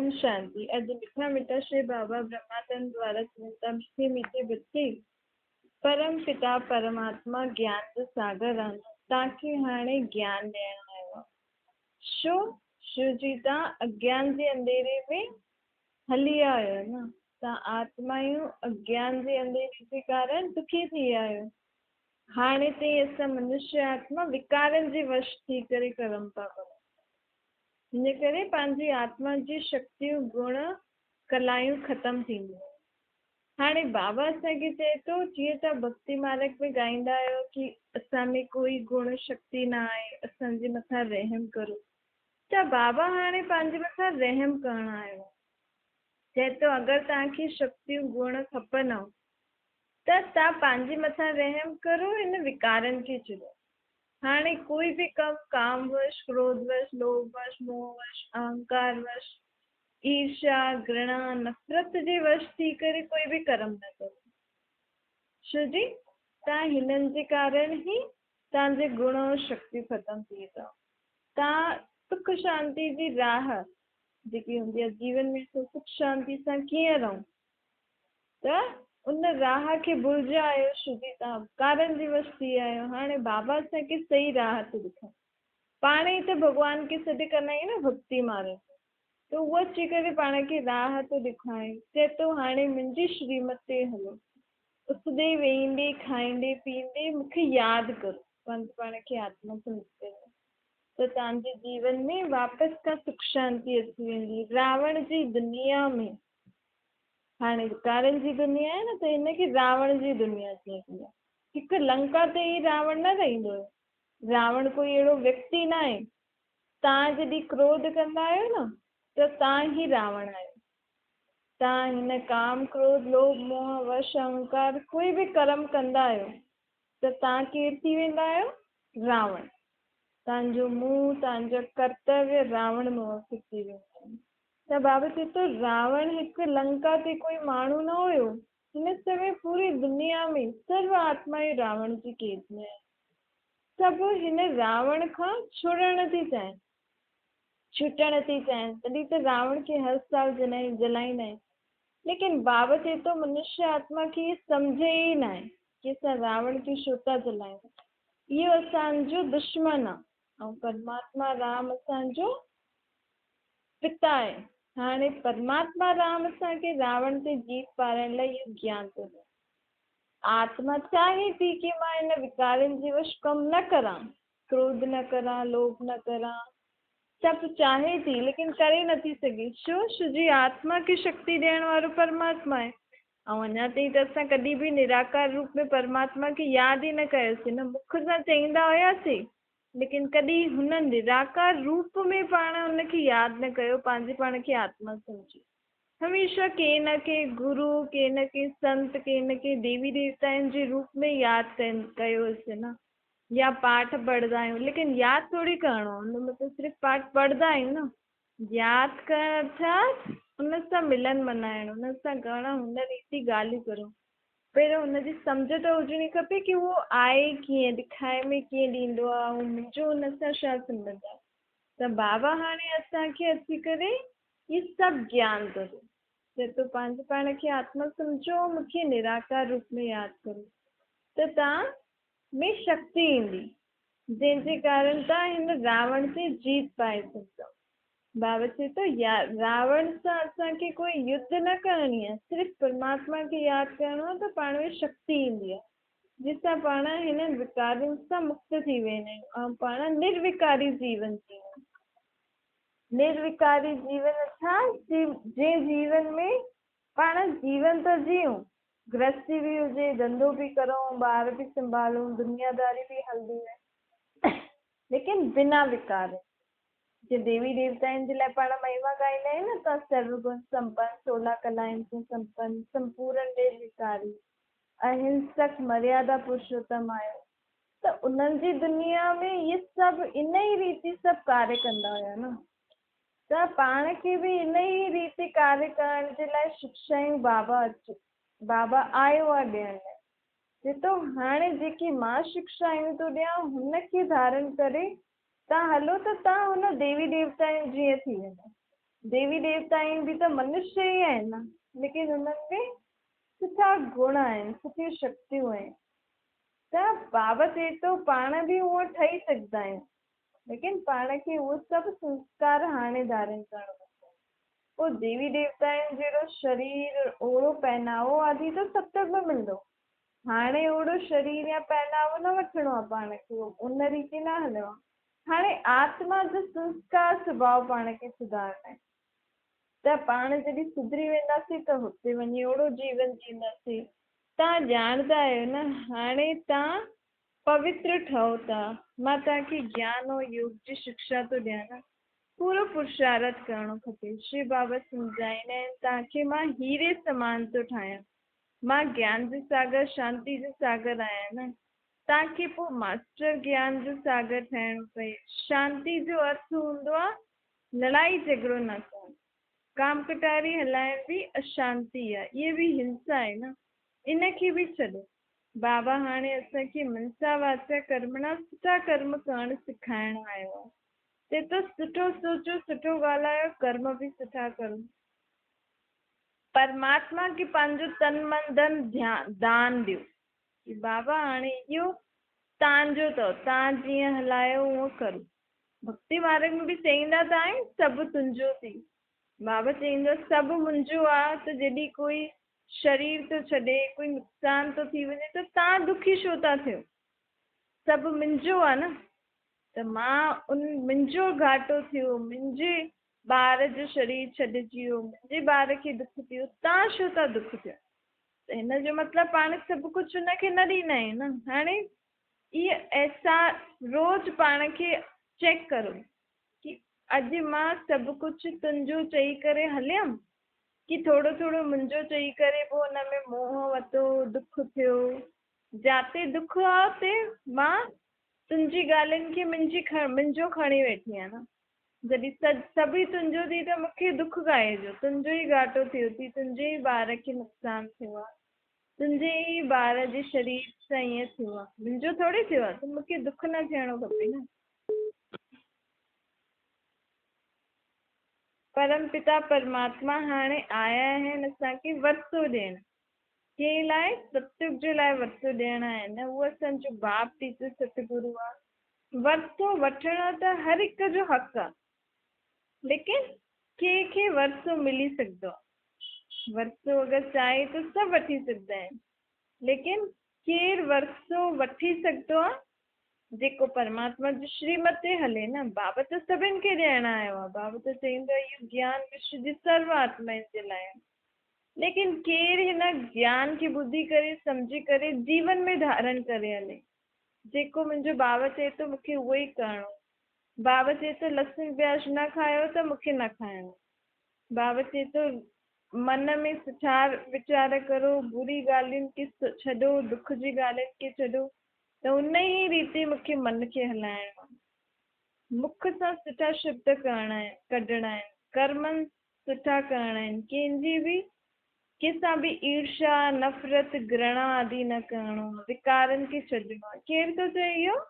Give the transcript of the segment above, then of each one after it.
اوم شانتي اڄ مٺا مٺا شري بابا برهماتن دوارا چون ٿا مٺي مٺي بچي پرم پتا پرماتما گيان جو ساگر آهن توهان کي هاڻي گيان ڏيڻ آيو آهي ڇو شو جي توهان اگيان جي انڌيري ۾ هلي ويا آهيو نه توهان آتمايون اگيان جي انڌيري جي ڪارڻ دکي ٿي ويا آهيو هاڻي تائين اسان منشيه آتما وڪارن جي وش ٿي ڪري ڪرم ٿا ڪرون ان ڪري پنهنجي آتما جي شڪتيون، گڻ، ڪلايون ختم ٿينديون ويون. هاڻي بابا اسان کي چئي ٿو، جيئن توهان ڀڳتي مارگ ۾ ڳائيندا آهيو ڪي اسان ۾ ڪوئي گڻ شڪتي نه آهي، اسان جي مٿان رحم ڪرو. ته بابا هاڻي پنهنجي مٿان رحم ڪرڻ آيو آهي. چئي ٿو اگر توهان کي شڪتيون، گڻ کپنو ته توهان پنهنجي مٿان رحم ڪرو، هن وڪارن کي ڇڏيو. هاڻي ڪوئي به ڪم ڪام وش، ڪروڌ وش، لوڀ وش، موهه وش، اهنڪار وش، ايرشا، گهرڻا، نفرت جي وش ٿي ڪري ڪوئي به ڪرم نه ڪرو. ڇو جي تان هنن جي ڪارڻ ئي تان جي گڻ ۽ شڪتيون ختم ٿي ويندؤ. تان سک شانتي جي راهه جيڪي هوندي آهي جيون ۾ اسان سک شانتي سان ڪيئن رهون ته ان راهه کي ڀلجيا آهيو شوجي توهان ڪارن جي وس ٿي ويا آهيو هاڻي بابا اسان کي صحيح راهه ٿو ڏيکاري پاڻ ئي ته ڀڳوان کي سڏ ڪندا آهيون نه ڀڳتي مارڳ ۾ ته اهو اچي ڪري پاڻ کي راهه ٿو ڏيکاري چئي ٿو هاڻي منهنجي شريمت تي هلو اٿندي ويهندي کائيندي پيئندي مون کي ياد ڪرو پنهنجي پاڻ کي آتما سمجهي ڪري ته توهان جي جيون ۾ واپس کان سک شانتي اچي ويندي راوڻ جي دنيا ۾ هاڻي وڪارن جي دنيا آهي نه ته هن کي راوڻ جي دنيا چئبي آهي. هڪ لنڪا تي ئي راوڻ نه رهندو هيو. راوڻ ڪوئي اهڙو ويڪتي ناهي. توهان جڏهن ڪروڌ ڪندا آهيو نه ته توهان ئي راوڻ آهيو. توهان هن ڪام، ڪروڌ، لوڀ، موهه، وش، اهنڪار ڪوئي به ڪرم ڪندا آهيو ته توهان ڪير ٿي ويندا آهيو؟ راوڻ. توهان جو منهن، توهان جا ڪرتويه راوڻ موافق ٿي ويندا آهن. ته بابا چئي ٿو راوڻ هڪ لنڪا تي ڪوئي ماڻهو نه هيو، هن سمي پوري دنيا ۾ سرو آتمائون راوڻ جي قيد ۾ آهن. سڀ هن راوڻ کان ڇڙڻ ٿي چاهين، ڇٽڻ ٿي چاهين، تڏهن ته راوڻ کي هر سال جلائيندا آهن. ليڪن بابا چئي ٿو منشيه آتما کي هي سمجهه ئي ناهي ڪي اسان راوڻ کي ڇو ٿا جلايون، اهو اسان جو دشمن آ ۽ پرماتما رام اسان جو پتا آهي. هاڻي پرماتما رام اسان کي راوڻ تي جيت پارائڻ لاء اهو گيان ٿو ڏئي. آتما چاهي ٿي ڪي مان هن وڪارن جي وش ڪم نه ڪران، ڪروڌ نه ڪران، لوڀ نه ڪران، سڀ چاهي ٿي ليڪن ڪري نٿي سگهي. ڇو؟ ڇو جي آتما کي شڪتي ڏيڻ وارو پرماتما آهي. ۽ اڃا تائين ته اسان ڪڏهن به نراڪار روپ ۾ پرماتما کي ياد ئي نه ڪيوسين نه مک سان چئيندا هياسين ليڪن ڪڏهن هن نراڪار روپ ۾ پاڻ ان کي ياد نه ڪيو، پنهنجي پاڻ کي آتما سمجهي. هميشه ڪنهن نه ڪنهن گرو، ڪنهن نه ڪنهن سنت، ڪنهن نه ڪنهن ديوي ديوتائن جي روپ ۾ ياد ڪيو هوسين نه يا پاٺ پڙهندا آهيون، ليڪن ياد ٿوري ڪرڻو آهي، ان جو مطلب صرف پاٺ پڙهندا آهيون نه. ياد ڪرڻ ارٿات ان سان ملن منائڻ، ان سان گهڻا هن ريتي ڳالهيون ڪرڻ. پهريون هن جي سمجهه ته هجڻي کپي ڪي اهو آهي ڪيئن، ڏکائي ۾ ڪيئن ڏيندو آهي ۽ منهنجو هن سان ڇا سنٻنڌ آهي. ته بابا هاڻي اسان کي اچي ڪري هي سڀ گيان ٿو ڏي. چئي ٿو پنهنجي پاڻ کي آتما سمجهو ۽ مون کي نراڪار روپ ۾ ياد ڪرو ته توهان ۾ شڪتي ايندي، جنهن جي ڪارڻ توهان هن راوڻ تي جيت پائي سگهندؤ. بابا چئي ٿو، يار راوڻ سان اسان کي ڪوئي يڌ نه ڪرڻي آهي، صرف پرماتما کي ياد ڪرڻو آهي ته پاڻ ۾ شڪتي ايندي آهي، جنهن سان پاڻ هنن وڪارن سان مڪت ٿي ويندا آهيون ۽ پاڻ نروڪاري جيون جيئون. نروڪاري جيون ڇا؟ جنهن جيون ۾ پاڻ جيون ته جيئون، گرهستي به هجي، ڌنڌو به ڪرون، ٻار به سنڀالون، دنياداري به هلندي رهي، ليڪن بنا وڪار جي. جيئن ديوي ديوتائن جي لاء پاڻ مهما ڳائيندا آهيون نه ته سرو گڻ سمپن، سولا ڪلائن سان سمپن، سمپورن نروڪاري، اهنسڪ مريادا پرشوتم آهيو ته انهن جي دنيا ۾ اهي سڀ ان ئي ريتي سڀ ڪاريه ڪندا هيا نه ته پاڻ کي به ان ئي ريتي ڪاريه ڪرڻ جي لاء شڪشائون بابا اچ بابا آيو آهي ڏيڻ لاء چي ٿو هاڻي جيڪي مان شڪشائون ٿو ڏيان هن کي ڌارڻ ڪري تان هلو ته تان هن ديوي ديوتائن جيئن ٿي ويندا. ديوي ديوتائون به ته منشيه ئي آهن نه، ليڪن انهن ۾ سٺا گڻ آهن، سٺيون شڪتيون آهن. ته بابا چئي ٿو پاڻ به اونئن ٺهي سگهندا آهيون، ليڪن پاڻ کي اهو سڀ سنسڪار هاڻي ڌارڻ ڪرڻو پوندو. پوء ديوي ديوتائن جهڙو شرير، اوهڙو پهناوو آدي ته ستيگ ۾ ملندو. هاڻي اوهڙو شرير يا پهناوو نه وٺڻو آهي پاڻ کي، ان ريتي نه هلڻو آهي. هاڻي آتما جو سنسڪار سڀاء پاڻ کي سڌارڻو آهي ته پاڻ جڏهن سڌري وينداسين ته هتي وڃي اوڙو جيون جيئنداسين. توهان ڄاڻندا آهيو نه هاڻي توهان پوتر ٺهو ٿا. مان توهان کي گيان ۽ يوگ جي شڪشا ٿو ڏيان نه. پورو پرشارٿ ڪرڻو کپي. شو بابا سمجهائيندا آهن توهان کي مان هيري سمان ٿو ٺاهيان. مان گيان جو ساگر شانتي جو ساگر آهيان نه. توهان کي پوء ماسٽر گيان جو ساگر ٺهڻو پئي. شانتي جو ارٿ هوندو آ لڙائي جهڳڙو نه ڪرڻ. ڪام ڪٽاري هلائڻ به اشانتي آ، اهي به هنسا آهي نه، ان کي به ڇڏو. بابا هاڻي اسان کي منسا واچا ڪرمڻا سٺا ڪرم ڪرڻ سکائڻ آيو آ. چئي ٿو سٺو سوچو، سٺو ڳالهايو، ڪرم به سٺا ڪرو. پرماتما کي پنهنجو تن من ڌن دان ڏيو. چي بابا هاڻي اهو تان جو اٿو، تان جيئن هلايو اونئن ڪرو. ڀڳتي مارڳ ۾ به چئيندا ته آهن سڀ تنهنجو ٿي. بابا چئيندو آهي سڀ منهنجو آ ته جڏهن ڪوئي شرير ٿو ڇڏي، ڪوئي نقصان ٿو ٿي وڃي ته تان دکي ڇو ٿا ٿيو؟ سڀ منهنجو آ نه ته مان ان منهنجو گهاٽو ٿيو، منهنجي ٻار جو شرير ڇڏجي ويو، منهنجي ٻار کي دک ٿيو، تان ڇو ٿا دک ٿيو؟ ته هن جو مطلب پاڻ سڀ ڪجهه هن کي نه ڏيندا آهيون نه. هاڻي اهي احساس روز پاڻ کي چيڪ ڪرو ڪي اڄ مان سڀ ڪجهه تنهنجو چئي ڪري هليم ڪي ٿورو ٿورو منهنجو چئي ڪري پوء ان ۾ موهه وتو، دک ٿيو. جاتي دک آ اتي مان تنهنجي ڳالهين کي منهنجو کڻي ويٺي آهيان نه. جڏهن سڄ سڀ ئي تنهنجو ٿي ته مون کي دک ڪاهي جو، تنهنجو ئي گهاٽو ٿيو ٿي، تنهنجي ئي ٻار کي نقصان ٿيو آ، تنهنجي ئي ٻار جي شرير سان ائين ٿيو آ، منهنجو ٿوري ٿيو آ، ته مون کي دک نه ٿيڻو کپي نه. پرم پتا پرماتما هاڻي آيا آهن اسان کي ورثو ڏيڻ، ڪنهن لاء؟ ستيگ جي لاء ورثو ڏيڻ آيا آهن، اهو اسان جو باپ ٽيچر ستگرو آ. ورثو وٺڻ ته هر هڪ جو حق آ، ليڪن ڪنهن کي ورثو ملي سگهندو آ؟ ورثو اگر چاهي ته سڀ وٺي سگهندا آهن، ليڪن ڪير ورثو وٺي سگهندو آ؟ جيڪو پرماتما جي شريمت تي هلي نه. بابا ته سڀن کي ڏيڻ آيو آ، بابا ته چئيندو آ اهو گيان وشو جي سرو آتمائن جي لاء آ، ليڪن ڪير هن گيان کي ٻڌي ڪري سمجهي ڪري جيون ۾ ڌارڻ ڪري هلي؟ جيڪو منهنجو بابا چئي ٿو مون کي اهو ئي ڪرڻو. بابا چئي ٿو لسڻ پياز نه کايو ته مون کي نه کائڻو. بابا چئي ٿو من ۾ سٺا ويچار ڪرو، بري ڳالهين کي ڇڏو، دک جي ڳالهين کي ڇڏو ته ان ئي ريتي مون کي من کي هلائڻو آهي. مک سان سٺا شبد ڪرڻا آهن، ڪڍڻا آهن، ڪرمن سٺا ڪرڻا آهن، ڪنهن جي به ڪنهن سان به ايرشا، نفرت، گرڻا آدي نه ڪرڻو آهي، وڪارن کي ڇڏڻو آهي. ڪير ٿو چئي اهو؟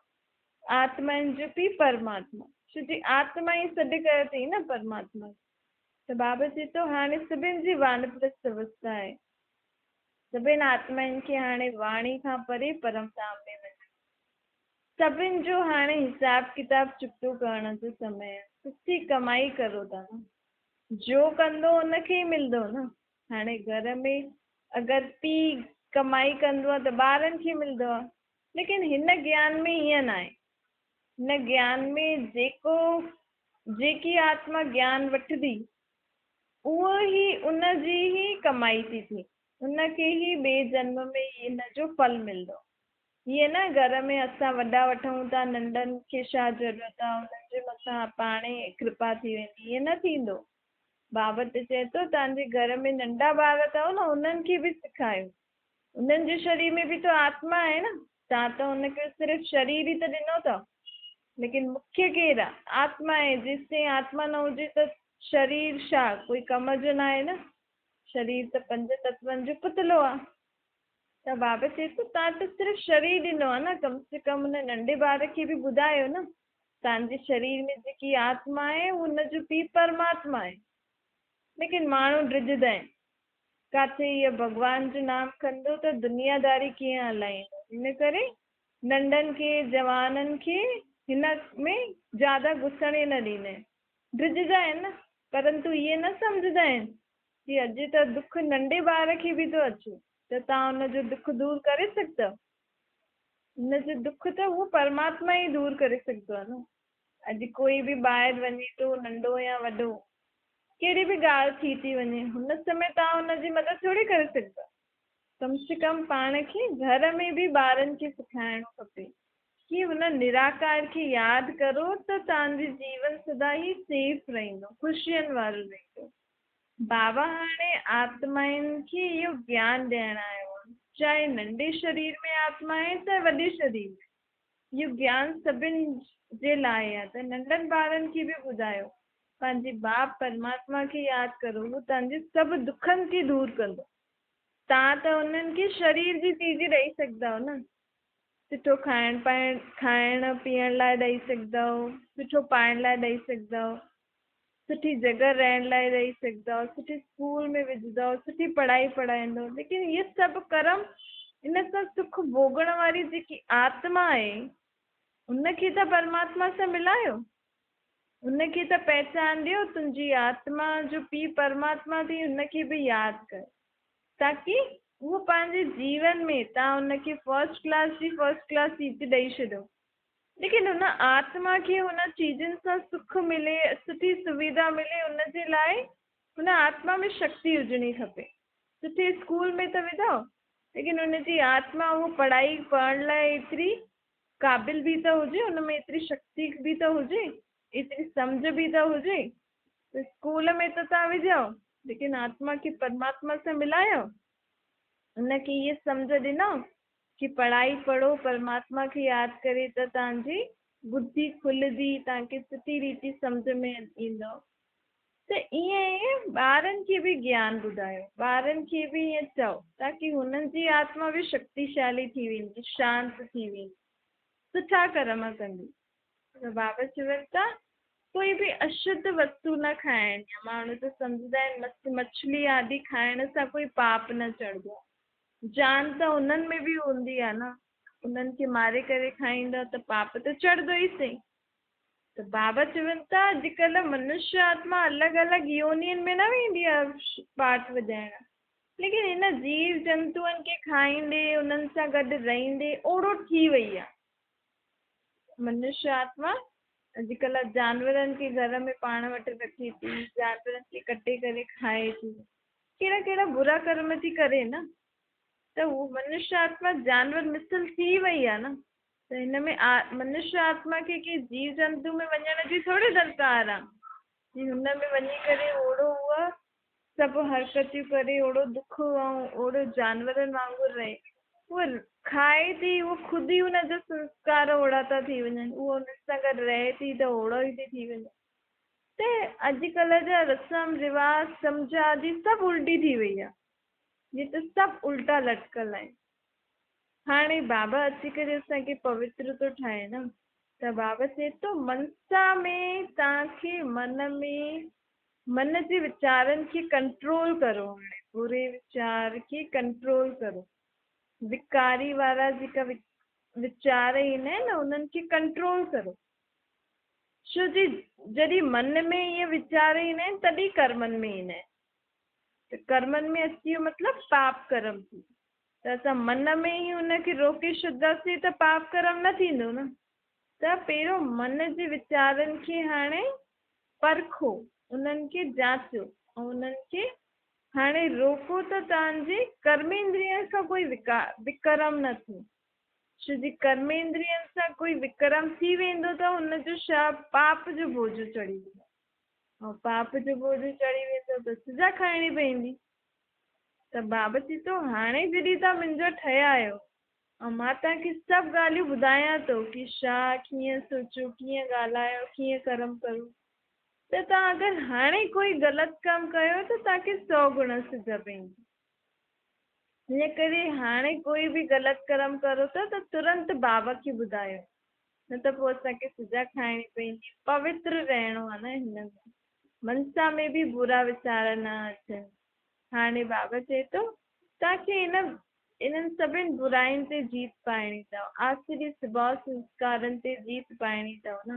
آتمائن جو پيء پرماتما. ڇو جي آتما ئي سڏ ڪيو اٿئي نه پرماتما کي. ته بابا چئي ٿو هاڻي سڀن جي وانپرست اوستا آهي. سڀن آتمائن کي هاڻي واڻي کان پري پرم ڌام ۾ وڃڻو. سڀن جو هاڻي حساب ڪتاب چڪتو ڪرڻ جو سمي آهي. سٺي ڪمائي ڪرو ٿا نه. جو ڪندو ان کي ئي ملندو نه. هاڻي گهر ۾ اگر پيء ڪمائي ڪندو آهي ته ٻارن کي ملندو آهي. ليڪن هن گيان ۾ ائين ناهي. هن گيان ۾ جيڪو جيڪي آتما گيان وٺندي اهو ئي ان جي ئي ڪمائي ٿي ٿئي. ان کي ئي ٻئي جنم ۾ ان جو ڦل ملندو. هيئن نه گهر ۾ اسان وڏا وٺون ٿا ننڍن کي ڇا ضرورت آ انهن جي مٿان پاڻهي ڪرپا ٿي ويندي ائين نه ٿيندو بابت چئي ٿو توهان جي گهر ۾ ننڍا ٻار اٿو نه انهن کي به سکايو انهن جي شرير ۾ به ته آتما آهي نه توهان ته ان کي صرف شرير ئي ته ڏنو اٿو ليڪن مکيه ڪير آ آتما آهي جيستائين آتما نه هجي ته شرير ڇا ڪوئي ڪم جو نه آهي نه شرير ته پنج تتون جو پتلو آ. ته بابا چئي ٿو توهان ته صرف شرير ڏنو آهي نه ڪم سي ڪم ان ننڍي ٻار کي به ٻڌايو نه توهان جي شرير ۾ جيڪي آتما آهي ان جو پيء پرماتما آهي. ليڪن ماڻهو ڊڄندا آهن، ڪاٿي هيء ڀڳوان جو نام کڻندو ته دنياداري ڪيئن هلائيندو. ان ڪري ننڍن کي، جوانن کي هن ۾ زياده گهسڻ ئي نه ڏيندا آهن. ڊڄندا آهن نه، پرنتو اهي نه سمجهندا آهن ڪي اڄ ته دک ننڍي ٻار کي به ٿو اچي ته توهان ان جو دک دور ڪري سگهندؤ؟ ان جو دک ته اهو پرماتما ئي دور ڪري سگهندو آهي نه. اڄ ڪوئي به ٻاهر وڃي ٿو، ننڍو يا وڏو، ڪهڙي به ڳالهه ٿي ٿي وڃي، هن سمي توهان هن جي مدد ٿوري ڪري سگهندا. ڪم سي ڪم پاڻ کي گهر ۾ به ٻارن کي سکائڻو کپي ڪي هن نراڪار کي ياد ڪرو ته توهان جي جيون سدا ئي سيف رهندو، خوشين وارو رهندو. بابا هاڻي آتمائن کي اهو گيان ڏيڻ آيو آهي، چاهي ننڍي شرير ۾ آتما آهي چاهي وڏي شرير ۾، اهو گيان سڀن جي لاء آهي ته ننڍن ٻارن کي به ٻڌايو، پنهنجي باپ پرماتما کي ياد ڪرو، هو توهان جي سڀ دکن کي دور ڪندو. توهان ته انهن کي شرير جي چيز ڏئي سگهندا آهيو نه، سٺو کائڻ پائڻ، کائڻ پيئڻ لاء ڏئي سگهندا آهيو، سٺو پائڻ لاء ڏئي سگهندا آهيو، سٺي جڳهه رهڻ لاء ڏئي سگهندؤ، سٺي اسڪول ۾ وجهندؤ، سٺي پڙهائي پڙهائيندؤ، ليڪن اهي سڀ ڪرم ان سان سک ڀوڳڻ واري جيڪي آتما آهي، ان کي ته پرماتما سان ملايو، ان کي ته پهچان ڏيو، تنهنجي آتما جو پيء پرماتما اٿئي، ان کي به ياد ڪر، تاڪي اهو پنهنجي جيون ۾ توهان ان کي فرسٽ ڪلاس جي فرسٽ ڪلاس سيٽ ڏئي ڇڏيو. ليڪن هن آتما کي هن چيزن سان سک ملي، سٺي سويڌا ملي ان جي لاء هن آتما ۾ شڪتي هجڻي کپي. سٺي اسڪول ۾ ته وڌائو ليڪن هن جي آتما اهو پڙهائي پڙهڻ لاء ايتري قابل به ته هجي، ان ۾ ايتري شڪتي به ته هجي، ايتري سمجهه به ته هجي ته اسڪول ۾ ته توهان وجهائو ليڪن آتما کي پرماتما سان ملايو، ان کي اهي سمجهه ڏنو ڪي پڙهائي پڙهو پرماتما کي ياد ڪري ته توهان جي ٻڌي کلندي توهان کي سٺي ريتي سمجهه ۾ ايندو ته ائين ئي ٻارن کي به گيان ٻڌايو ٻارن کي به ائين چئو تاڪي هنن جي آتما به شڪتيشالي ٿي ويندي شانت ٿي ويندي سٺا ڪرم ڪندي ته بابا چون ٿا ڪوئي به اشڌ وستو نه کائڻي آهي ماڻهو ته سمجهندا آهن مس مڇلي آدي کائڻ سان ڪوئي پاپ نه چڙهندو آهي جان ته انهن ۾ به هوندي آ نه، انهن کي ماري ڪري کائيندا ته پاپ ته چڙهندو ئي سهي. ته بابا چون ٿا اڄڪلهه منشيه آتما الڳ الڳ يونين ۾ نه ويندي آ پاٺ وڄائڻ، ليڪن هن جيو جنتوئن کي کائيندي انهن سان گڏ رهندي اوڙو ٿي وئي آ. منشيه آتما اڄڪلهه جانورن کي گهر ۾ پاڻ وٽ رکي ٿي، جانورن کي ڪٽي ڪري کائي ٿي. ڪهڙا ڪهڙا برا ڪرم ٿي ڪري نه ته هو منشيه آتما جانور مثل ٿي وئي آ نه ته هن ۾ منشيه آتما کي ڪنهن جيو جنتو ۾ وڃڻ جي ٿوري درڪار آ جي هن ۾ وڃي ڪري اوڙو هوء سڀ حرڪتيون ڪري اوڙو دک ۽ اوڙو جانورن وانگر رهي هوء کائي ٿي هوء خود ئي هن جا سنسڪار اوڙا ٿا ٿي وڃن هوء هن سان گڏ رهي ٿي ته اوڙو ئي ٿي ٿي وڃي. ته اڄڪلهه جا رسم رواج سمجهه آدي سڀ الٽي ٿي وئي آ جي ته سڀ الٽا لٽڪل آهن هاڻي بابا اچي ڪري اسان کي پوتر ٿو ٺاهي نه ته بابا چئي ٿو منسا ۾ توهان کي من ۾ من جي ويچارن کي ڪنٽرول ڪرو هاڻي بري ويچار کي ڪنٽرول ڪرو وڪاري وارا جيڪا ويچار ايندا آهن نه انهن کي ڪنٽرول ڪرو ڇو جي جڏهن من ۾ اهي ويچار ايندا آهن تڏهن ڪرمن ۾ ايندا آهن ته ڪرمن ۾ اچي ويو مطلب پاپ ڪرم ٿي ته اسان من ۾ ئي ان کي روڪي ڇڏنداسين ته پاپ ڪرم نه ٿيندو نه ته پهريون من جي ويچارن کي هاڻي پرکو انهن کي جاچو ۽ انهن کي هاڻي روڪو ته توهان جي ڪرميندرين کان ڪوئي وڪرم نه ٿئي. ڇو جي ڪرميندرين سان ڪوئي وڪرم ٿي ويندو ته هن جو شا پاپ جو بوجو چڙهي ويندو ۽ پاپ جو بوجو چڙهي ويندو ته سزا کائڻي پوندي. ته بابا چئي ٿو هاڻي جڏهن توهان منهنجا ٺهيا آهيو ۽ مان توهان کي سڀ ڳالهيون ٻڌايان ٿو ڪي شا ڪيئن سوچو ڪيئن ڳالهايو ڪيئن ڪرم ڪرو ته توهان اگر هاڻي ڪوئي غلط ڪم ڪيو ته توهان کي سو گڻا سزا پوندي. ان ڪري هاڻي ڪوئي به غلط ڪرم ڪرو ٿا ته ترنت بابا کي ٻڌايو نه ته پوء اسان کي سزا کائڻي پوندي. پوتر رهڻو آهي نه هن ۾ منسا ۾ به برا ويچار نه اچن. هاڻي بابا چئي ٿو، توهان کي ان انهن سڀني براين تي جيت پائڻي اٿو، آسري سڀاء سنسڪارن تي جيت پائڻي اٿو نه.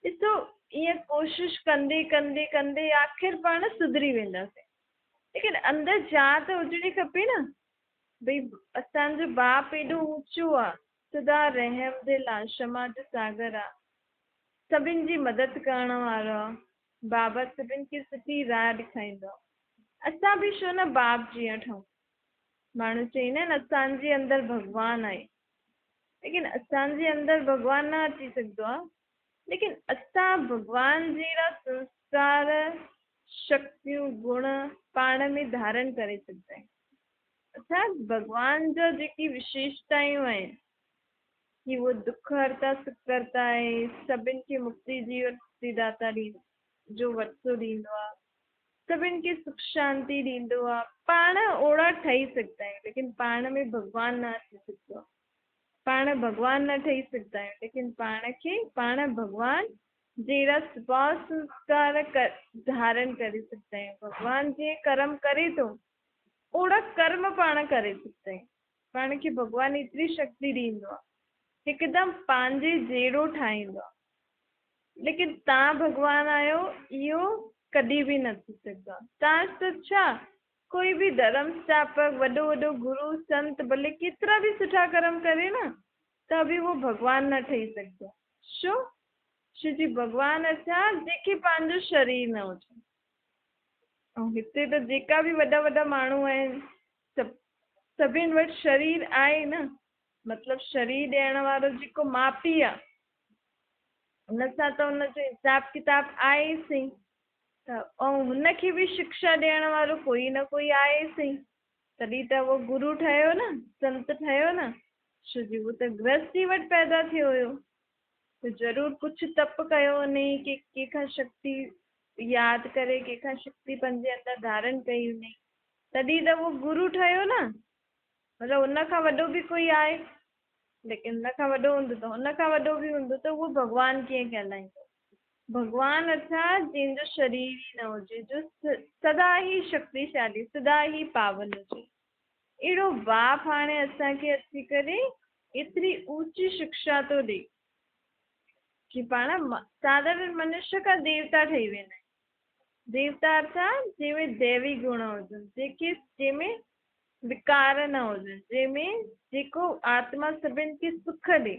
ڏسو ائين ڪوشش ڪندي ڪندي ڪندي آخر پاڻ سڌري وينداسين، ليڪن اندر جاء ته هجڻي کپي نه، ڀئي اسان جو باپ ايڏو اوچو آ، سدا رحم دل آ، شمع جو ساگر آ، سڀن جي مدد ڪرڻ وارو آ، بابا سڀن کي سٺي راهه ڏيکاريندو آ، اسان به ڇو نه باپ جيئن ٺهون. ماڻهو چئيندا آهن اسان جي اندر ڀڳوان آهي، ليڪن اسان جي اندر ڀڳوان نه اچي سگهندو آ، ليڪن اسان ڀڳوان جهڙا سنسڪار، شڪتيون، گڻ پاڻ ۾ ڌارڻ ڪري سگهندا آهيون. اسان ڀڳوان جا جيڪي وشيشتايون آهن ڪي اهو دک هرتا سک ڪرتا آهي، سڀن کي مڪتي جيون مڪتي داتا جو ورثو ڏيندو آهي، سڀن کي سک شانتي ڏيندو آهي، پاڻ اوڙا ٺهي سگهندا آهيون، ليڪن پاڻ ۾ ڀڳوان نه اچي سگهندو آهي. پاڻ ڀڳوان نه ٺهي سگهندا آهيون، ليڪن پاڻ کي پاڻ ڀڳوان جهڙا سڀاء سنسڪار ڌارڻ ڪري سگهندا آهيون. ڀڳوان جيئن ڪرم ڪري ٿو، اوڙا ڪرم پاڻ ڪري سگهندا آهيون. پاڻ کي ڀڳوان ايتري شڪتي ڏيندو آهي، هڪدم پنهنجي جهڙو ٺاهيندو آهي. ليڪن تان ڀڳوان آهيو، اهو ڪڏهن به نه ٿي سگهندو آهي. تان ته ڇا، ڪوئي به ڌرم اسٿاپڪ، وڏو وڏو گرو، سنت ڀلي ڪيترا به سٺا ڪرم ڪري نه، ته به اهو ڀڳوان نه ٺهي سگهندو. ڇو؟ ڇو جي ڀڳوان اڇا جنهن کي پنهنجو شرير نه هجي. ۽ هتي ته جيڪا به وڏا وڏا ماڻهو آهن، سڀني وٽ شرير آهي نه، مطلب شرير ڏيڻ وارو جيڪو ماء پيء آهي، ان سان ته ان جو حساب ڪتاب آهي ئي سهي. ته ۽ هن کي به شڪشا ڏيڻ وارو ڪوئي نه ڪوئي آهي ئي سهي، تڏهن ته اهو گرو ٺهيو نه، سنت ٺهيو نه، ڇو جي هو ته گرهستي وٽ پيدا ٿيو هيو، ته ضرور ڪجهه تپ ڪيو هنئي، ڪي ڪنهن کان شڪتي ياد ڪري، ڪنهن کان شڪتي پنهنجي اندر ڌارڻ ڪئي هنئي، تڏهن ته اهو گرو ٺهيو نه، مطلب ان کان وڏو به ڪوئي آهي، ليڪن ان کان وڏو هوندو ته ان کان وڏو به هوندو ته اهو ڀڳوان ڪيئن ڪهلائيندو؟ ڀڳوان اٿا جنهن جو شرير ئي نه هجي، جو سدا ئي شڪتيشالي، سدا ئي پاون هجي. اهڙو باپ هاڻي اسان کي اچي ڪري ايتري اوچي شڪشا ٿو ڏئي ڪي پاڻ ساڌارڻ منشيه کان ديوتا ٺهي ويندا آهيون. ديوتا ارٿات جنهن ۾ ديوي گڻ هجن، جيڪي جنهن ۾ وڪار نه هجن، جنهن ۾ جيڪو آتما سڀن کي سک ڏئي.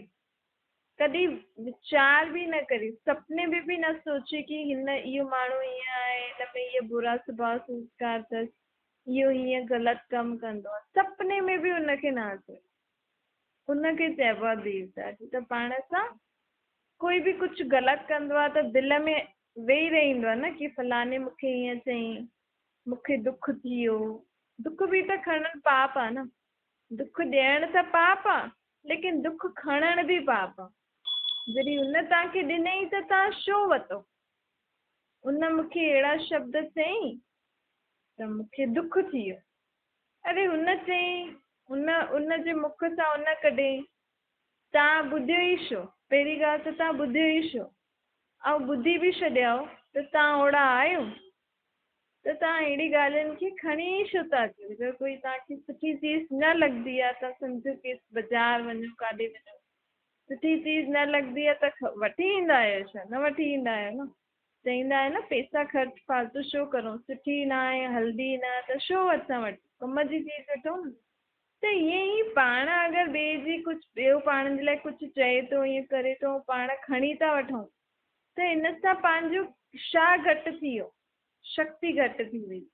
ڪڏهن ويچار به نه ڪري، سپني ۾ به نه سوچي ڪي هن اهو ماڻهو هيئن آهي، هن ۾ اهي برا سڀاء سنسڪار اٿس، اهو هيئن غلط ڪم ڪندو آهي، سپني ۾ به ان کي نه اچي. ان کي چئبو آهي ديوتا. ڇو ته پاڻ سان ڪوئي به ڪجهه غلط ڪندو آهي ته دل ۾ ويهي رهندو آهي نه ڪي فلاڻي مون کي هيئن چيائين، مون کي دک ٿي ويو. دک به ته کڻڻ پاپ آهي نه. دک ڏيڻ ته پاپ آهي، ليڪن دک کڻڻ به پاپ آ. جڏهن هن توهان کي ڏنئي ته توهان ڇو وتو؟ ان مون کي اهڙا شبد چيائين ته مون کي دک ٿي ويو. اري هن چيائين، هن ان جي مک سان ان ڪڍيائين، توهان ٻڌيو ئي ڇو؟ پهرين ڳالهه ته توهان ٻڌيو ئي ڇو؟ ۽ ٻڌي به ڇڏيائو ته توهان اوڙا آهيو؟ ته توهان اهڙي ڳالهين کي کڻي ئي ڇو ٿا اچو؟ اگر ڪوئي توهان کي سٺي چيز نه لڳندي آهي ته سمجهو ڪي بازار وڃو ڪاڏي وڃو سٺي چيز نه لڳندي آهي ته وٺي ايندا آهيو ڇا؟ نه وٺي ايندا آهيو نه، چئيندا آهيو نه پيسا خرچ فالتو ڇو ڪرون، سٺي نه آهي هلندي نه ته ڇو اسان وٺون، ڪم جي چيز وٺون نه. ته ائين ئي پاڻ اگر ٻئي جي ڪجهه ٻيو پاڻ جي لاء ڪجهه چئي ٿو ائين ڪري ٿو پاڻ کڻي ٿا وٺون ته ان سان پنهنجو ڇا گهٽ ٿي ويو، شڪتي گهٽ ٿي وئي.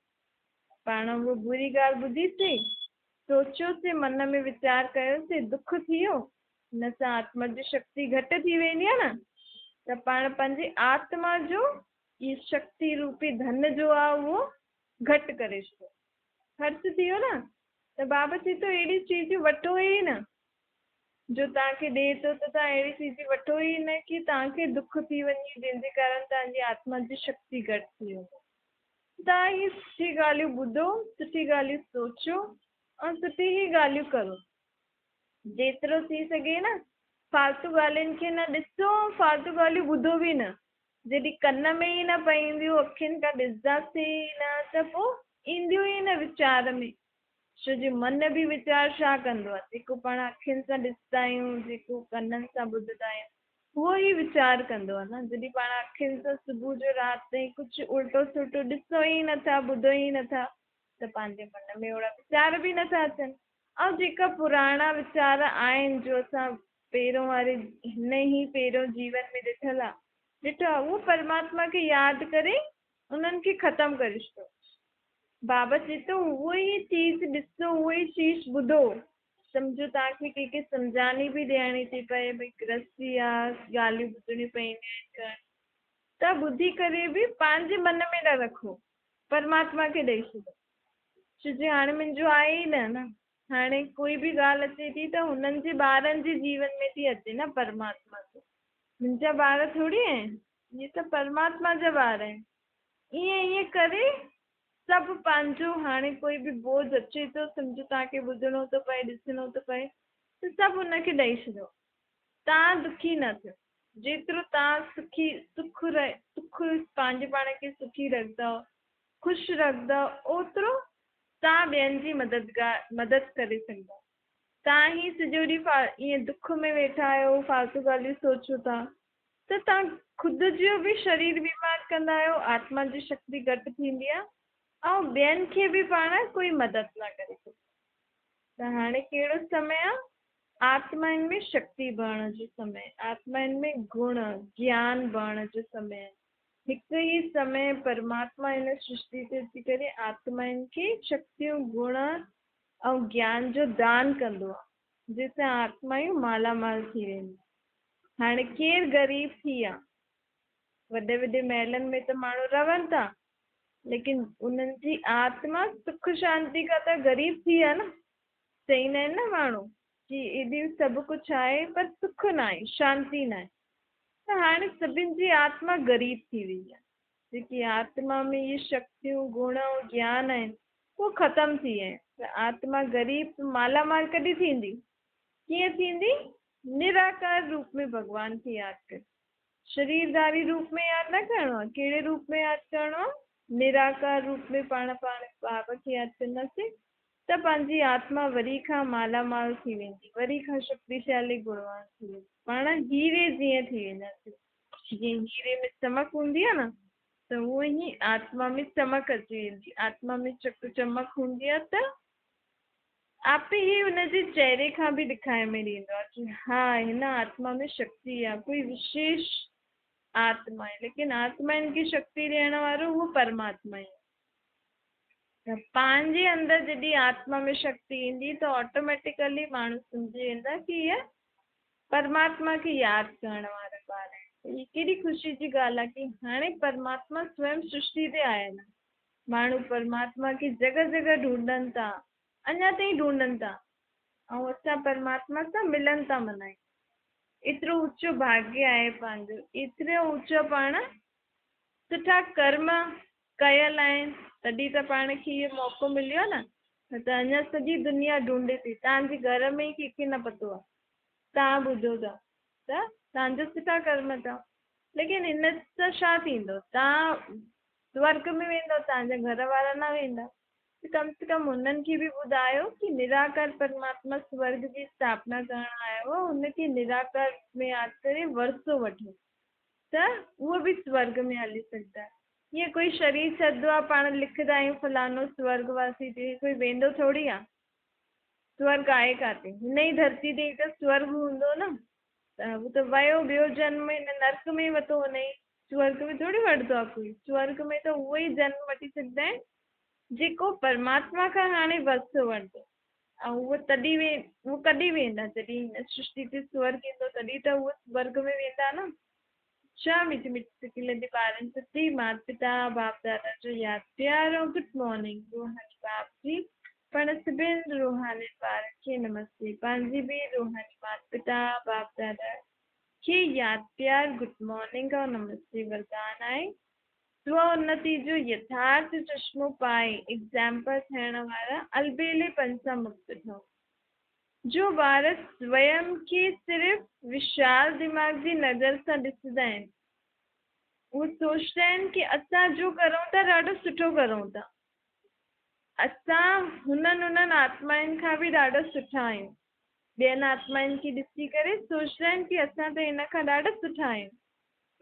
پاڻ اهو بري ڳالهه ٻڌيسين، سوچيوسين، من ۾ ويچار ڪيوسين، دک ٿي ويو، ان سان آتما جي شڪتي گهٽ ٿي ويندي آهي نه، ته پاڻ پنهنجي آتما جو اهو شڪتي روپي ڌن جو آهي اهو گهٽ ڪري ڇڏيو. خرچ ٿي ويو نه، ته بابا چئي ٿو اهڙيون چيزون وٺو ئي نه. جو توهان کي ڏئي ٿو ته توهان اهڙي چيز وٺو ئي نه ڪي توهان کي دک ٿي وڃي جنهن جي ڪارڻ توهان جي آتما جي شڪتي گهٽ ٿي وڃي. توهان هي سٺي ڳالهيون ٻڌو، سٺي ڳالهيون سوچو ۽ سٺي ئي ڳالهيون ڪرو. جيترو ٿي سگهي نه فالتو ڳالهين کي نه ڏسو ۽ فالتو ڳالهيون ٻڌو به نه. جڏهن ڪن ۾ ئي نه پونديون، اکين کان ڏسنداسين ئي نه ته پوء اينديون ئي نه ويچار ۾. ڇو جو من به ويچار ڇا ڪندو آهي؟ جيڪو پاڻ اکين سان ڏسندا آهيون، جيڪو ڪنن سان ٻڌندا آهيون، اهو ئي ويچار ڪندو آهي نه. جڏهن پاڻ اکين سان صبح جو رات تائين ڪجهه الٽو سلٽو ڏسو ئي نٿا، ٻڌو ئي نٿا ته پنهنجي من ۾ اهڙا ويچار به نٿا اچن. ۽ جيڪا پراڻا ويچار آهن جو اسان پهريون واري هن ئي پهريون جيون ۾ ڏٺل آ، ڏٺو آ، اهو پرماتما کي ياد ڪري انهن کي ختم ڪري ڇڏيو. بابا چئي ٿو اهو ئي چيز ڏسو، اهو ئي چيز ٻڌو، سمجهو توهان کي ڪنهن کي سمجهاني به ڏيڻي ٿي پئي، ڀئي گرهستي آ، ڳالهيون ٻڌڻيون پونديون آهن ڪرڻ، ته ٻڌي ڪري به پنهنجي من ۾ نه رکو، پرماتما کي ڏئي ڇڏيو. ڇو جي هاڻي منهنجو آهي ئي نه نه. هاڻي ڪوئي به ڳالهه اچي ٿي ته هنن جي ٻارن جي جيون ۾ ٿي اچي نه پرماتما ته منهنجا ٻار ٿوري آهن اهي ته پرماتما جا ٻار آهن. ائين ائين ڪري سڀ پنهنجو هاڻي ڪوئي به بوجه اچي ٿو سمجهو توهان کي ٻڌڻو ٿو پئي ڏسڻو ٿو پئي ته سڀ هن کي ڏئي ڇڏيو توهان دکي نه ٿيو جيترو توهان سکي سک سک پنهنجي پاڻ کي سکي رکندؤ خوش رکندؤ اوترو توهان ٻين جي مددگار مدد ڪري سگهندا. توهان هي سڄو ڏينهن ائين دک ۾ ويٺا آهيو فالتو ڳالهيون سوچو ٿا ته توهان خود جو به شرير بيمار ڪندا آهيو آتما جي شڪتي گهٽ ٿيندي آهي ۽ ٻين کي به پاڻ ڪوئي مدد نه ڪري سگهندا. ته هاڻي ڪهڙو سمي آهي آتمائن ۾ شڪتي ڀرڻ جو سمي آتمائن ۾ گڻ گيان ڀرڻ جو سمي آهي. هڪ ئي سمي پرماتما هن سرشتي تي اچي ڪري آتمائن کي شڪتيون، گڻ ۽ گيان جو دان ڪندو آهي، جنهن سان آتمائون مالا مال ٿي وينديون. هاڻي ڪير غريب ٿي آ؟ وڏي وڏي محلن ۾ ته ماڻهو رهن ٿا، ليڪن انهن جي آتما سک شانتي کان ته غريب ٿي آ نه. چئيندا آهن نه ماڻهو ڪي ايڏي سڀ ڪجهه آهي پر سک ناهي، شانتي ناهي. ته هاڻي سڀن جي آتما غريب ٿي وئي آهي. جيڪي آتما ۾ اهي شڪتيون، گڻ ۽ گيان آهن، اهو ختم ٿي ويا آهن. ته آتما غريب مالا مال ڪڏهن ٿيندي؟ ڪيئن ٿيندي؟ نراڪار روپ ۾ ڀڳوان کي ياد ڪري. شريرڌاري روپ ۾ ياد نه ڪرڻو آهي. ڪهڙي روپ ۾ ياد ڪرڻو آهي؟ نراڪار روپ ۾ پاڻ پاڻ بابا کي ياد ڪنداسين ته پنهنجي آتما وري کان مالا مال ٿي ويندي، وري کان شڪتيشالي گڻوان ٿي ويندي. پاڻ هيري جيئن ٿي وينداسين. جيئن هيري ۾ چمڪ هوندي آهي نه ته اونئن ئي آتما ۾ چمڪ اچي ويندي. آتما ۾ چڪ چمڪ هوندي آهي ته آپي ئي ان جي چهري کان به ڏکائي ۾ ڏيندو آهي ڪي ها هن آتما ۾ شڪتي آهي، ڪوئي وشيش آتما آهي. ليڪن آتمائن کي شڪتي ڏيڻ وارو اهو پرماتما ئي آهي. ته پنهنجي اندر جڏهن آتما ۾ شڪتي ايندي ته آٽوميٽيڪلي ماڻهو سمجهي ويندا ڪي اهي پرماتما کي ياد ڪرڻ وارا ٻار آهن. ته هي ڪيڏي خوشي جي ڳالهه آهي ڪي هاڻي پرماتما سويم سرشتي تي آيل آهي. ماڻهو پرماتما کي جڳهه جڳهه ڍونڍن ٿا، اڃا تائين ڍونڍن ٿا ۽ اسان پرماتما سان ملن ٿا منايون. ايترو اوچو ڀاڳيه آهي پنهنجو، ايترو اوچو پاڻ سٺا ڪرم ڪيل آهن، تڏهن ته پاڻ کي اهو موقعو مليو نه، نه ته اڃا سڄي دنيا ڍونڍي ٿي، توهان جي گهر ۾ ئي ڪنهن کي نه پتو آهي، توهان ٻڌو ٿا ته توهان جا سٺا ڪرم اٿو، ليڪن هن سان ڇا ٿيندو، توهان سورڳ ۾ ويندؤ، توهان جا گهر وارا نه ويندا، ته ڪم سي ڪم هنن کي به ٻڌايو ڪي نراڪار پرماتما سورڳ جي اسٿاپنا ڪرڻ آيو آهي، هن کي نراڪار ۾ ياد ڪري ورثو وٺو ته اهو به سورڳ ۾ هلي سگهندا. ائين ڪوئي شرير ڇڏندو آ پاڻ لکندا آهيون فلاڻو سورڳ واسي ٿي ڪوئي ويندو ٿوري آ سورڳ آهي ڪاٿي هن ئي ڌرتي تي ئي ته سورڳ هوندو نه ته هو ته ويو ٻيو جنم هن نرڪ ۾ ورتو هن ئي سورڳ ۾ ٿوري وٺندو آ ڪوئي سورڳ ۾ ته اهو ئي جنم وٺي سگهندا آهن جيڪو پرماتما کان هاڻي ورثو وٺندو ۽ اهو تڏهن وي اهو ڪڏهن ويندا جڏهن هن سرشتي تي سورڳ ايندو تڏهن ته اهو سورڳ ۾ ويندا نه شاھ مٺي مٺي سڪي لڌي ٻارن ستي مات پتا باپ دادا جو ياد پيار ۽ گڊ مارننگ روحاني باپ جي پڻ سڀن روحانين ٻارن کي نمستي پنهنجي به روحاني مات پتا باپ دادا کي ياد پيار گڊ مارننگ ۽ نمستي وردان آهي سو انتي جو يٿارٿ چشمو پائي ايگزامپل ٿيڻ وارا البيلي پن سان مڪت ٺهو. جو ٻار سويم کي صرف وشال دماغ جي نظر سان ڏسندا آهن. اهي سوچندا آهن ڪه اسان جو ڪرون ٿا ڏاڍو سٺو ڪرون ٿا. اسان هنن انهن آتمائن کان به ڏاڍا سٺا آهيون. ٻين آتمائن کي ڏسي ڪري سوچندا آهن ڪه اسان ته هن کان ڏاڍا سٺا آهيون.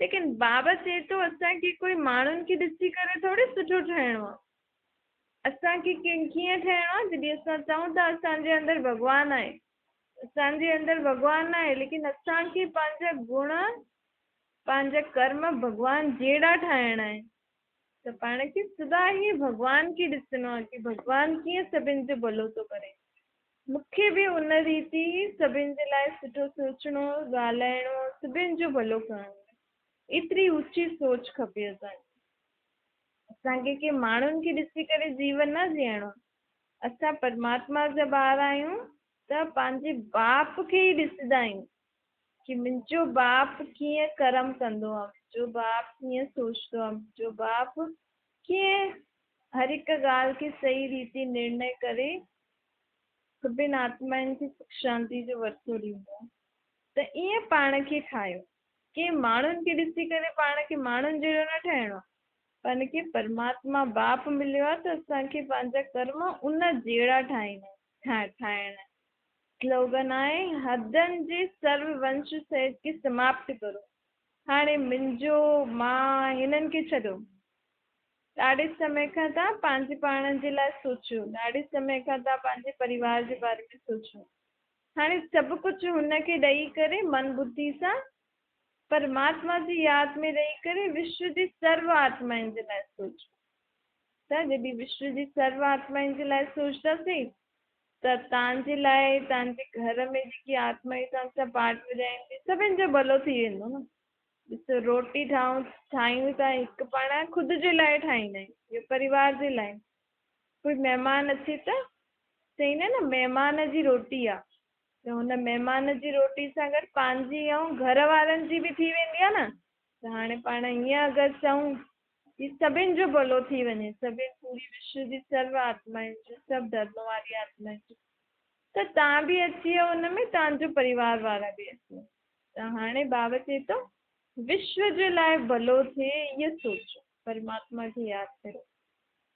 ليڪن بابا چئي ٿو اسان کي ڪوئي ماڻهن کي ڏسي ڪري ٿوري سٺو ٺهڻو آهي. اسان کي ڪيئن ٺهڻو آهي؟ جڏهن اسان چئون ٿا اسان جي اندر ڀڳوان آهي، اسان جي اندر ڀڳوان آهي، ليڪن اسان کي پنهنجا گڻ، پنهنجا ڪرم ڀڳوان جهڙا ٺاهڻا آهن. ته پاڻ کي سدا ئي ڀڳوان کي ڏسڻو آهي ڪه ڀڳوان ڪيئن سڀن جو ڀلو ٿو ڪري. مون کي به ان ريتي ئي سڀن جي لاء سٺو سوچڻو، ڳالهائڻو، سڀن جو ڀلو ڪرڻو آهي. ايتري اوچي سوچ کپي اسان کي. اسان کي ڪنهن ماڻهن کي ڏسي ڪري جيون نه جيئڻو آهي. اسان پرماتما جا ٻار آهيون ته پنهنجي باپ کي ئي ڏسندا آهيون ڪه منهنجو باپ ڪيئن ڪرم ڪندو آهي، منهنجو باپ ڪيئن سوچندو آهي، منهنجو باپ ڪيئن هر هڪ ڳالهه کي صحيح ريتي نرڻي ڪري سڀن آتمائن کي سک شانتي جو ورثو ڏيندو آهي. ته ائين پاڻ کي ٺاهيو. ڪنهن ماڻهن کي ڏسي ڪري پاڻ کي ماڻهن جهڙو نه ٺاهڻو آهي. پاڻ کي پرماتما باپ مليو آهي ته اسان کي پنهنجا ڪرم ان جهڙا ٺاهڻا آهن. سلوگن آهي، حدن جي سرو ونش سهت کي سماپت ڪرو. هاڻي منهنجو، مان، هنن کي ڇڏو. ڏاڍي سمي کان توهان پنهنجي پاڻ جي لاء سوچيو، ڏاڍي سمي کان توهان پنهنجي پريوار جي باري ۾ سوچيو. هاڻي سڀ ڪجهه هن کي ڏئي ڪري من ٻڌي سان پرماتما جي ياد ۾ رهي ڪري وشو جي سرو آتمائن جي لاء سوچو. ته جڏهن وشو جي سرو آتمائن جي لاء سوچنداسين ته توهان جي لاء توهان جي گهر ۾ جيڪي آتمائون توهان سان پاٺ وڄائين ٿيون سڀن جو ڀلو ٿي ويندو نه. ڏسو روٽي ٺاهون ٺاهيون ٿا هڪ پاڻ خود جي لاء ٺاهيندا آهيون يا پريوار جي لاء. ڪوئي مهمان اچي ته چئيندا آهن نه مهمان جي روٽي آ ته هن مهمان جي روٽي سان گڏ پنهنجي ۽ گهر وارن جي به ٿي ويندي آ نه. ته هاڻي پاڻ ائين اگر چئون ڪي سڀن جو ڀلو ٿي وڃي، سڀن پوري وشو جي سرو آتمائن جو، سڀ ڌرم واري آتمائن جو، ته تان به اچي ويو ان ۾ تان جو پريوار وارا به اچي ويا. ته هاڻي بابا چئي ٿو وشو جي لاء ڀلو ٿئي اهو سوچو، پرماتما کي ياد ڪريو.